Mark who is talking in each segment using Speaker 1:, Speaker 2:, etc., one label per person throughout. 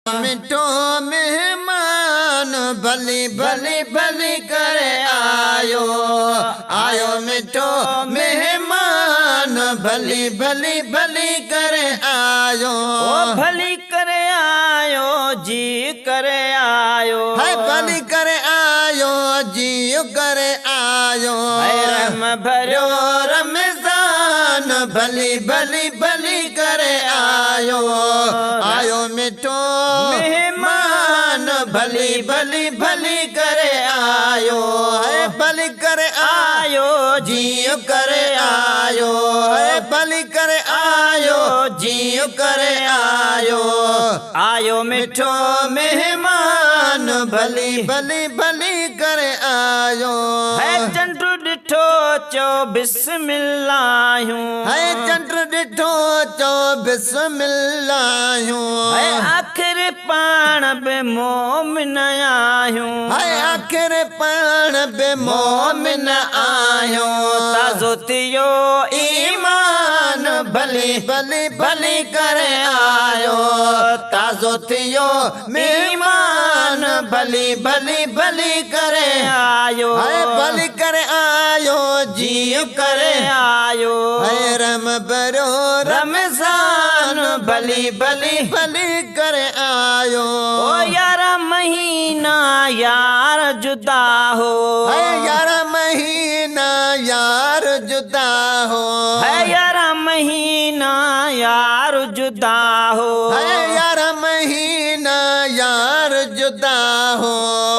Speaker 1: مٺو مهمان ڀلي ڀلي ڀلي ڪري آيو، آيو مٺو مهمان ڀلي ڀلي ڀلي ڪري آيو.
Speaker 2: او ڀلي ڪري آيو جي ڪري آيو.
Speaker 1: هي ڀلي ڪري آيو جي ڪري آيو.
Speaker 2: هي رحم ڀريو
Speaker 1: رمضان ڀلي ڀلي ڀلي ڪري آيو، آيو مٺو مهمان ڀلي ڀلي ڀلي ڪري آيو. هي ڀلي ڪري
Speaker 2: آيو
Speaker 1: جي ڪري آيو. هي ڀلي ڪري آيو جي ڪري آيو.
Speaker 2: آيو مٺو
Speaker 1: مهمان ڀلي ڀلي ڀلي ڪري آيو.
Speaker 2: هي چنڊ ڏٺو چئو بسم الله.
Speaker 1: هي چنڊ ڏٺو چئو بسم الله.
Speaker 2: هي آخر پاڻ به مومن آهيون.
Speaker 1: هي آخر پاڻ به مومن آهيون.
Speaker 2: تازو ٿيو
Speaker 1: ايمان ڀلي ڀلي ڀلي ڪري آيو. تازو ٿيو مهمان ڀلي ڀلي ڀلي ڪري
Speaker 2: آيو.
Speaker 1: هي ڀلي ڪري آيو جي ڪري
Speaker 2: آيو.
Speaker 1: هي رم ڀريو
Speaker 2: رمضان ڀلي ڀلي
Speaker 1: ڀلي ڪري آيو.
Speaker 2: او 11 مهينا يار جدا هو.
Speaker 1: هي 11 مهينا يار جدا هو.
Speaker 2: هي 11 مهينا يار جدا هو.
Speaker 1: هي 11 مهينا يار جدا هو.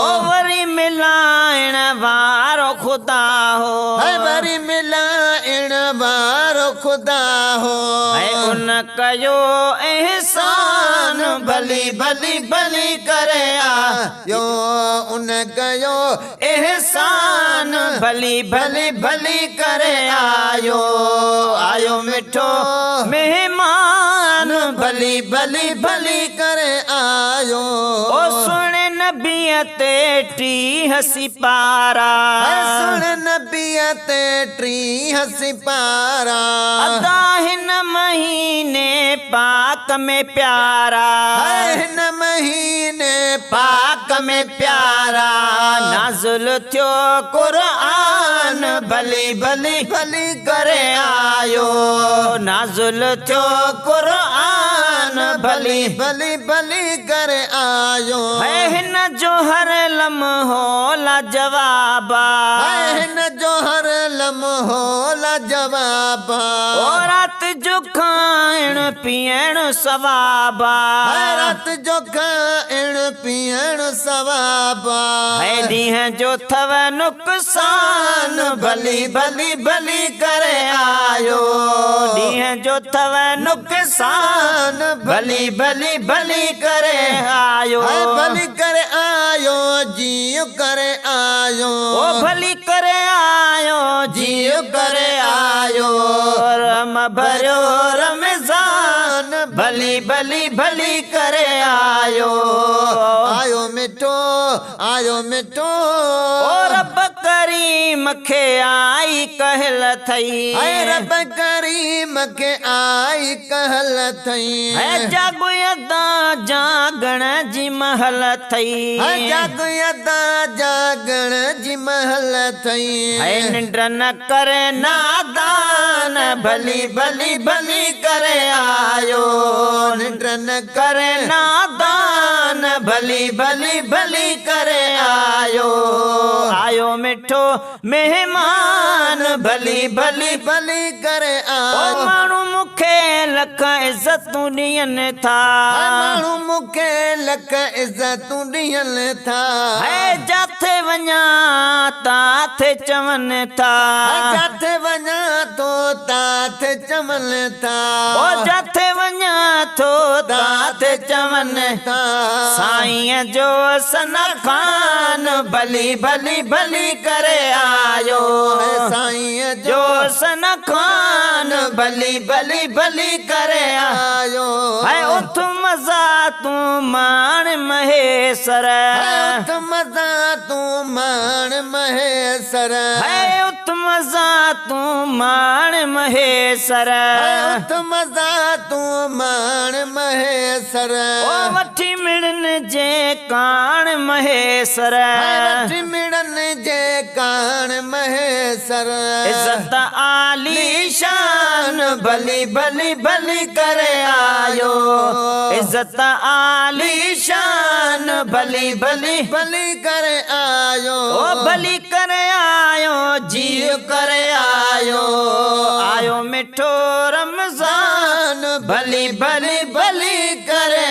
Speaker 2: او وري ملائڻ وارو خدا هو.
Speaker 1: هي وري ملائڻ وارو خدا هو.
Speaker 2: هي ان ڪيو احسان
Speaker 1: ڀلي ڀلي ڀلي ڪري آيو. ان ڪيو
Speaker 2: احسان ڀلي ڀلي ڀلي ڪري آيو. آيو مٺو مهمان
Speaker 1: ڀلي ڀلي ڀلي ڪري آيو.
Speaker 2: او سهڻي نبيءَ تي 30 سپارا.
Speaker 1: سهڻي نبيءَ تي 30 سپارا.
Speaker 2: ادا هن مهيني پاڪ ۾ پيارا.
Speaker 1: هن مهيني
Speaker 2: پاڪ ۾ پيارا. نازل ٿيو قرآن ڀلي ڀلي
Speaker 1: ڀلي
Speaker 2: ڪري آيو. نازل ٿيو قرآن ڀلي
Speaker 1: ڀلي ڀلي ڪري آيو.
Speaker 2: هي هن جو هر لمحو لاجواب.
Speaker 1: هن جو هر لمحو لاجواب.
Speaker 2: او رات جو کائڻ پيئڻ ثواب.
Speaker 1: رات جو کائڻ پيئڻ ثواب.
Speaker 2: هي ڏينهن جو اٿو نقصان
Speaker 1: ڀلي ڀلي ڀلي ڪري آيو.
Speaker 2: ڏينهن جو اٿو نقصان ڀلي ڀلي ڀلي ڪري آيو.
Speaker 1: ڀلي ڪري آيو جي ڪري آيو.
Speaker 2: او ڀلي ڪري آيو جي ڪري آيو. رم ڀريو رمضان ڀلي ڀلي ڀلي ڪري آيو.
Speaker 1: آيو مٺو آيو مٺو.
Speaker 2: او رب ڪريم کي آئي ڪهل اٿئي.
Speaker 1: رب ڪريم کي آئي ڪهل اٿئي.
Speaker 2: جاڳ ادا جاڳڻ جي مهل اٿئي.
Speaker 1: جاڳ ادا جاڳڻ جي مهل اٿئي.
Speaker 2: ننڊ نه ڪري نادان ڀلي ڀلي ڀلي ڪري آيو.
Speaker 1: ننڊ نه
Speaker 2: ڪري نادان ڀلي ڀلي ڀلي ڪري آيو. آيو مٺو مهمان ڀلي ڀلي
Speaker 1: ڀلي ڪري آيو.
Speaker 2: ماڻهو مون کي لک عزتون ڏين ٿا.
Speaker 1: ماڻهو مون کي لک عزتون ڏين ٿا.
Speaker 2: هي جاٿي وڃان تاٿي چون ٿا.
Speaker 1: جاٿي وڃان ٿو تاٿي چون ٿا.
Speaker 2: او جاٿي وڃان ٿو تاٿي چون
Speaker 1: ٿا.
Speaker 2: سائينءَ جو سنا خان ڀلي ڀلي ڀلي ڪري آيو.
Speaker 1: سائينءَ
Speaker 2: جو سنا خان ڀلي ڀلي ڀلي ڪري
Speaker 1: آيو.
Speaker 2: هي اٿ مزا تون ماڻ مهيسر.
Speaker 1: اٿ مزا تون ماڻ مهيسر.
Speaker 2: هي اٿ مزا تون ماڻ مهيسر.
Speaker 1: اٿ مزا تون ماڻ مهيسر.
Speaker 2: او وٺي مڙ جي ڪاڻ مهيسر.
Speaker 1: وٺي مڙن جي ڪاڻ مهيسر.
Speaker 2: عزت عالي شان ڀلي ڀلي ڀلي ڪري آيو. عزت عالي شان ڀلي ڀلي
Speaker 1: ڀلي ڪري آيو.
Speaker 2: او ڀلي ڪري آيو، جيء ڪري آيو. آيو مٺو رمضان، ڀلي ڀلي ڀلي ڪري